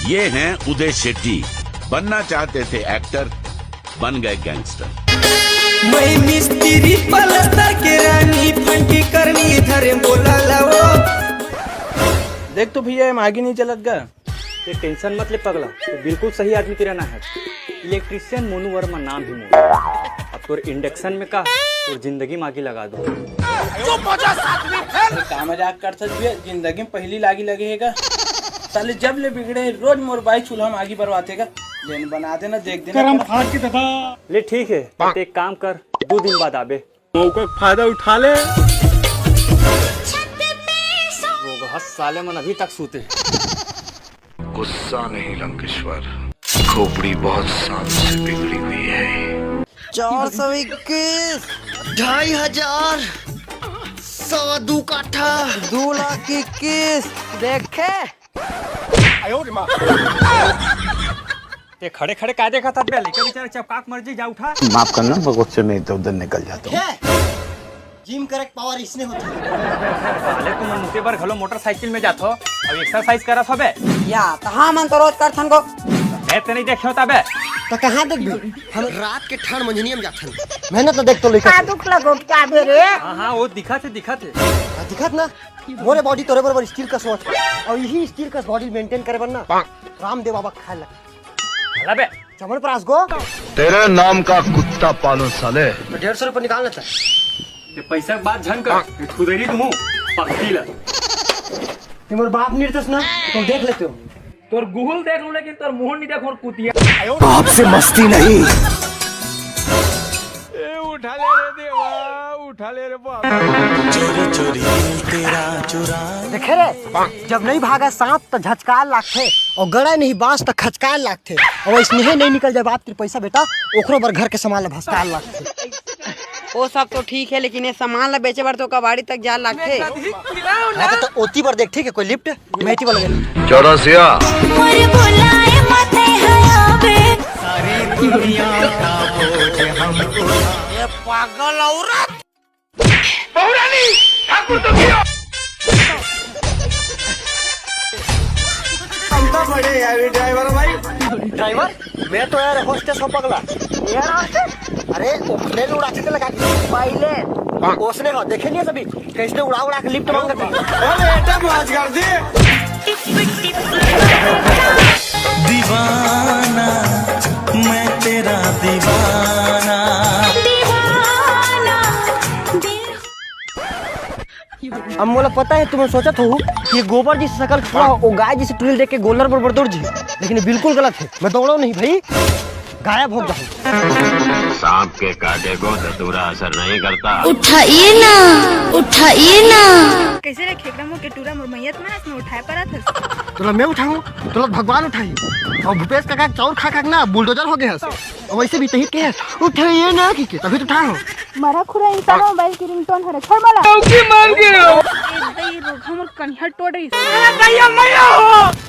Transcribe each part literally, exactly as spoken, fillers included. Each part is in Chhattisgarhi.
ये हैं उदय शेट्टी, बनना चाहते थे एक्टर, बन गए गैंगस्टर। मैं मिस्त्री पलस्तर के रानी फंकी करनी धरे बोला लाओ। देख तो भैया, ये आगी नहीं जलत गा। ये टेंशन मत ले पगला, ये बिल्कुल सही आदमी तेरा ना है। इलेक्ट्रिशियन मोनू वर्मा नाम ही मोनू। अब तोर इंडक्शन में का, तोर जिंदगी में आगी लगा दो। का मजाक करथस बे? जिंदगी में पहली लागी लगे हे गा। साले जब ले बिगड़े हे, रोज मोर बाई चूल्हा में आगी बरवाथे गा। लेन बना देना, देख देना। करम फाड़ के ददा। ले ठीक है, तो एक काम कर, दो दिन बाद आबे। मौका के फायदा उठा ले। रोगहस साले मन अभी तक सूते। गुस्सा नहीं लंकेश्वर, खोपड़ी बहुत सालों से बिगड़ी हुई है। चार सौ इक्कीस, ढाई हजार, सवा दू काठा, दू लाख इक्कीस। देखे ते खड़े खड़े काय देखत हस बे? लइका बेचारा चपकाक मर जी, जा उठा। माफ करना, मैं गुस्से में इधर उधर निकल जाता हूँ। जिम करे के पावर इसने होथे। साले तुम मुते बर घलो मोटरसाइकिल में जाथो, अब एक्सरसाइज करत हो बे? या त हमन तो रोज करथन गो। मैं ते नहीं देखे होता बे। तो कहाँ देखबे? हम रात के ठंड मंझनिया में जाथन। मेहनत तो देख तो लइका। का दुख लगो क्या बे रे? हाँ हाँ, वो दिखत हे, दिखत हे। हाँ, दिखत ना, मोरे बॉडी तोरे बरोबर स्टील कस होत हे। और यही स्टील कस बॉडी मेंटेन करे बर ना रामदेव बाबा खाए लग। हला बे। चमन प्रास गो। तेरे नाम का कुत्ता पालो साले। तो डेढ़ सौ रुपये निकाल लेता। ये पैसा के बात झन कर, ये खुदेरी तुम पक्की ला। ते मोर बाप नहीं रहतस ना, तो देख लेते हो। तोर गुहुल देख लूं, लेकिन तोर मुंह नहीं देखो, कुतिया। बाप से मस्ती नहीं। ए, उठा ले रे देवा, उठा ले रे बाप। देखे रे, जब नहीं भागा सांप तो झचकार लागथे, और गड़ा नहीं बांस तो खचकार लागथे, और स्नेहे नहीं निकल जाए बाप तेरे पैसा बेटा, ओकरो बर घर के सामान ला भसकार लागथे। वो सब तो ठीक है, लेकिन ये सामान ला बेचे बर तो कबाड़ी तक जाए लागथे। हाँ, तो, तो ओती बर देख, ठीक है, कोई लिफ्ट मेटी वाला गेल। चौरासिया। मोर बुलाए मते हयाबे। सारी दुनिया का बोझ हम उठा। ये पागल औरत। बहुरानी ठाकुर तो किया। अंता बड़े यार ड्राइवर भाई। ड्राइवर, मैं तो यार होस्टेस हो पगला। यार होस्टेस? अरे, वो प्लेन उड़ाते थे लगा के। पायलट। ओसने हो, देखे नहीं है कभी? कैसे उड़ा उड़ा के लिफ्ट मांगते हैं। अरे, एटम आज कर दी। दीवाना, मैं तेरा दीवाना। अब मोला पता है, तुमन सोचत हो कि ये गोबर जैसे शकल के पूरा वो गाय जैसे टुरी देख के गोल्लर बरोबर दौड़ जी, लेकिन ये बिल्कुल गलत है। मैं दौड़ो नहीं भाई, गायब हो जाऊँ। सांप के काटे को धतूरा असर नहीं करता। उठाइए ना, उठाइए ना। कैसे रे खेकड़ा मोर के टूरा मोर मैयत में हस न उठाए परत हस। तोला मैं उठाऊं, तोला भगवान उठाई। और भूपेश काका चाउर खा खा के ना बुलडोजर हो गए हस। और वैसे भी तही के हस, उठाइए ना की के, तभी तो उठाओ। मरा खुरा इंसान मोबाइल की रिंगटोन हरे, छोड़ मला। मर गया। ए दई रोग हमर कनिहा टोड़ रही।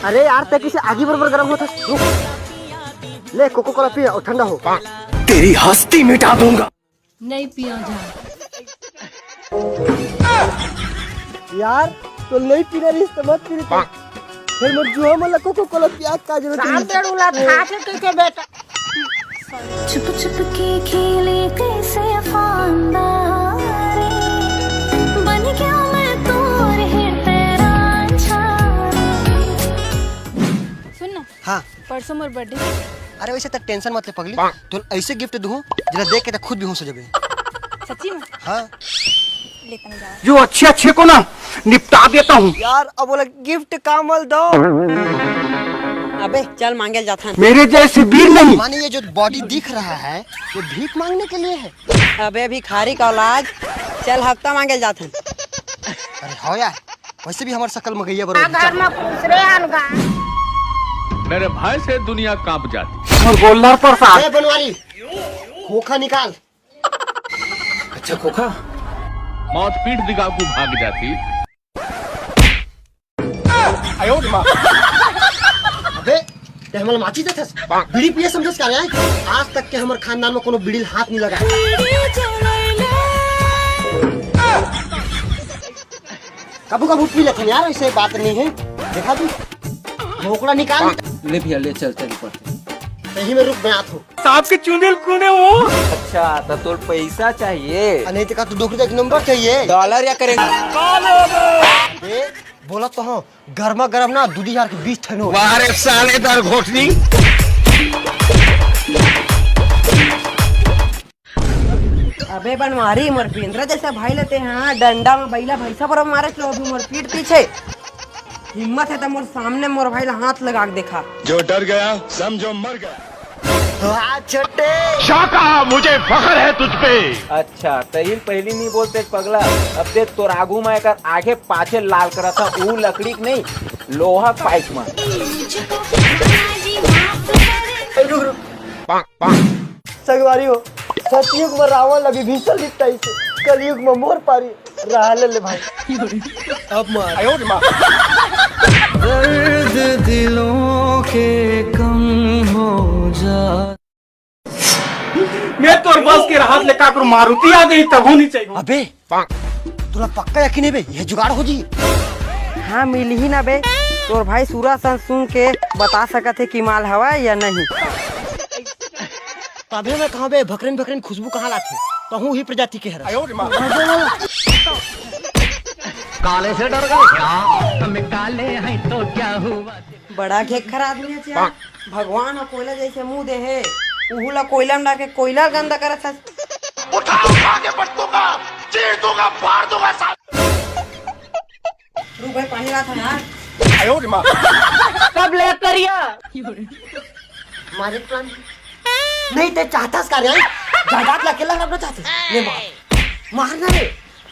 अरे यार, ते किसे आगी बरोबर गरम होता। रुक। ले कोको कोला पी और ठंडा हो। तेरी हस्ती मिटा दूंगा। नहीं पिया जा। यार, तो नहीं पीना रही तो मत पी। फिर मैं जुआ में लको को कोला पिया का जरूरत साम नहीं। डेढ़ उला था से के बेटा। छुप छुप के खेले कैसे फांदा रे, बन गया मैं तोर हिरते रांझा रे। सुन ना, हाँ। परसों मोर बर्थडे। अरे वैसे तक टेंशन मत ले पगली, तोल ऐसे गिफ्ट दूँ जेला देख के तक खुद बेहोश हो जाबे। सच्ची में? हाँ। ले तम जा। जो अच्छे अच्छे को ना निपटा देता हूँ। यार, अब बोला गिफ्ट का मल दो। अबे चल मांगे जाथन। मेरे जैसे वीर नहीं। माने ये जो बॉडी दिख रहा है, ये भीख मांगने के लिए है। अबे भिखारी का औलाद, चल हफ्ता मांगे जाथन। अरे हाँ यार, वैसे भी हमारे शकल में गैया बरोबर। घर में पूछ रहे हन गा। मेरे भय से दुनिया कांप जाती। और गोल्लर पर साथ। ए बनवारी, खोखा निकाल। अच्छा खोखा। मौत पीठ दिखा को भाग जाती। अबे, ते हमला माची देथस? बीड़ी पिए समझस का रे? आज तक के हमर खानदान में कोनो बीड़ी ल हाथ नहीं लगा। कभू कभू पी लेथन यार, ऐसे बात नहीं है। देखा तू? बोकड़ा निकाल। ले भैया, ले चल, चल ऊपर। यहीं में रुक, मैं आत हूँ। सांप के चुंदी ल कूदे वो। अच्छा, तो तोर पैसा चाहिए? आ, नहीं तो का तू डोकरी का एक नंबर चाहिए? डॉलर या करेंगे? ए, बोला तो हाँ, गर्मा गर्म ना, दूधी झार के बीस ठन हो। वाह रे साले दर घोटनी। अबे बनवारी, मोर बेंदरा जैसा भाई ल ते, हाँ, डंडा में बइला भैंसा बरोबर मारे चलो अभी मोर पीठ पीछे। हिम्मत है तो मोर सामने मोर भाई ला हाथ लगा के देखा। जो डर गया समझो मर गया। वाह छोटे। शाका, मुझे फख्र है तुझ पे। अच्छा, तहिल पहली नहीं बोलते पगला, अब देख तोर आगू में एकर आगे पाछे लाल करा था, ऊ लकड़ी के नहीं, लोहा पाइप में। संगवारी हो, सतयुग में रावण ला विभीषण निपटाइस हे, कलयुग में मोर पारी रहा ले, ले भाई। अब मार। दर्द दिलों के कम हो जा। मैं तोर बस के राहत ले काकरो मारुति आ गई तब होनी चाहिए। अबे तोला पक्का यकीन हे बे, ये जुगाड़ हो जी? हाँ, मिलही ना बे। तोर भाई सूरा सन सुन के बता सकत हे कि माल हवा या नहीं। तभे मैं कहा बे, भकरेन भकरेन खुशबू कहाँ लाथे? तहूँ ही प्रजाति के हरा। काले से डर गए क्या? हम काले हैं तो क्या हुआ? बड़ा खेखर आदमी हे यार। भगवान ह कोयला जैसे मुंह दे हे, उहू ला कोयला में डाल के कोयला गंदा करत हस। उठा उठा के पटकूंगा, चीर दूंगा, फाड़ दूंगा साला। रुक भाई, पानी लात हंव यार। कब ले करिया? मारे प्लान नहीं ते चाहता का रे? जायदाद ला अकेला रखना चाहते? ले मार, मारना रे।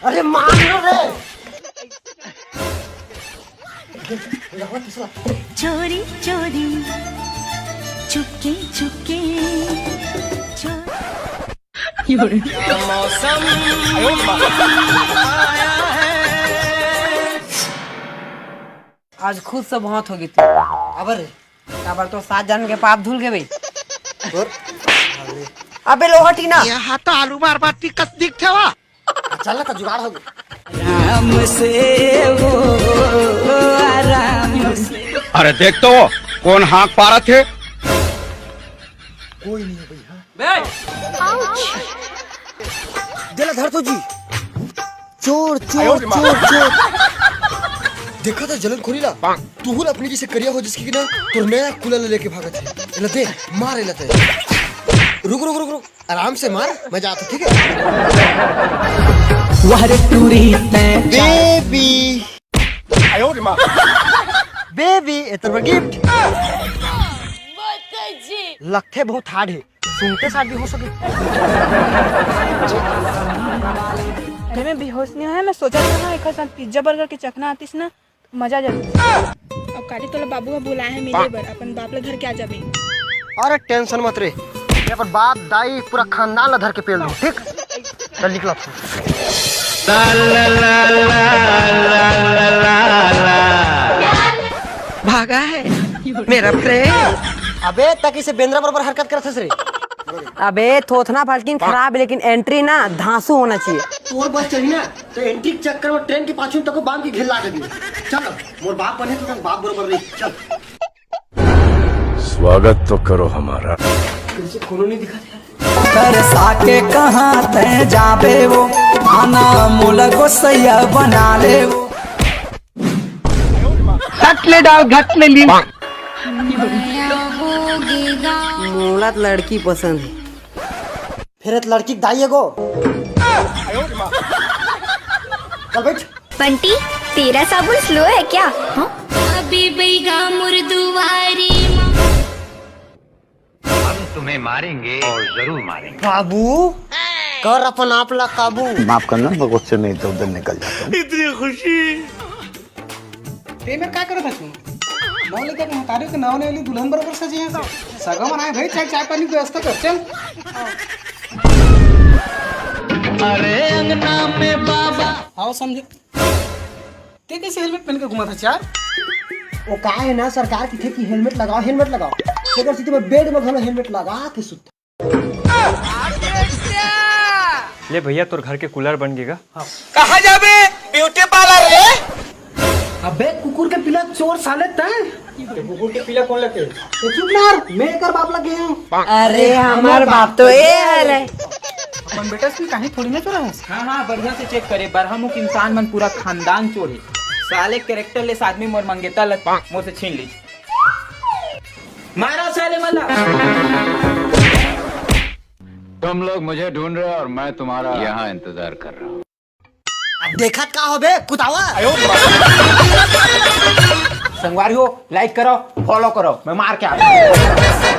अरे मार ना रे। चोरी चोरी, चुपके चुपके, चोरी। आज खुद से बहुत होगे तू। अबर रे। काबर तो सात जन के पाप धुल गे बे। अबे लोहा टीना। यहाँ तो आलू मार बाटी कस दिख थे वा। चल ना, तो जुगाड़ होगे। आराम से वो, आराम से। अरे देख तो, कौन हाँक पारत हे? कोई नहीं हे भैया। बे! देला धर तो जी। चोर, चोर, चोर, चोर। देखा था जलन खोरी ला। तू हुल अपनी जी से करिया हो जिसकी कि ना, तोर नया कूलर लेके भागत हे। एला दे, मार एला ते। रुक, रुक, रुक, रुक। आराम से मार, मजा आता, ठीक है? वाह रे टूरी तैं। बेबी। बेबी, ए तोर बर गिफ्ट। लगथे बहुत हार्ड हे, सुनते साथ भी हो सके। अरे मैं बेहोश नहीं होय, मैं सोचत रहा एक साथ पिज्जा बर्गर के चखना आतिस ना, मजा आ जातिस। अब काली तोला बाबू ह बुलाए हे मिले बर, अपन बाप ला धर के आ जाबे। अरे टेंशन मत रे, ये अपन बाप दाई पूरा खानदान ला धर के पेल दूं, ठीक? चल निकल। भागा है मेरा प्रेम। अबे तक इसे बेंद्रा बरोबर हरकत करत हस रे। अबे थोथना भलकिन खराब हे, लेकिन एंट्री ना धांसू होना चाहिए। तोर बस चली ना तो एंट्री के चक्कर में ट्रेन के पाछू तको बांध के घेर ला दे। चल मोर बाप बने तो बाप बरोबर रही। चल। स्वागत तो करो हमारा। कैसे कोनो नहीं दिखा था। तरसा के कहाँ तैं जाबे वो, आना मोला गोसैया बना ले वो। घट ले डाल, घट ले लीन। मोला तो लड़की पसंद हे। फिर एक लड़की के दाई एगो। चल बैठ। बंटी, तेरा साबुन स्लो है क्या? हाँ? अबे बैगा मुर्दुवारी माँ। हम तुम्हें मारेंगे और जरूर मारेंगे। बाबू, कर अपन आप ला काबू। माफ करना, मैं गुस्से में इधर उधर निकल जाता हूँ। इतनी खुशी। ते में का करत हस? नौ लेकर महतारी के नाव ने वाली दुल्हन बरोबर सजे हैं। सगा मन आए भाई, चाय, चाय पानी की व्यवस्था कर, चल। अरे अंगना में बाबा। आओ समझे। ते कैसे हेलमेट पहन के घूमा था यार? वो का है ना, सरकार की थे कि हेलमेट लगाओ, हेलमेट लगाओ। तेकर सेती मैं बेड में घलो हेलमेट लगा के सुत। ले भैया, तोर घर के कूलर बन गेगा। कहाँ जाबे? ब्यूटी पार्लर रे। अबे कुकुर के पिला चोर साले तैं। ये कुकुर के पिला कोन लगथे? तो चुप ना यार, मैं एकर बाप लग गया हूँ। अरे हमर बाप तो ए हरे। अपन बेटा से कहीं थोड़ी ना चुरा है। हाँ हाँ, बढ़िया से चेक करे, बरहा मुख इंसान मन पूरा खानदान चोर हे। साले कैरेक्टर लेस आदमी मोर मंगेता ल मोर से छीन लीस। मारा साले मन ला। तुम लोग मुझे ढूंढ रहे हो और मैं तुम्हारा यहाँ इंतजार कर रहा हूँ। अब देखत का होबे कुतावा। संगवारी हो, लाइक करो, फॉलो करो, मैं मार के आता हूँ।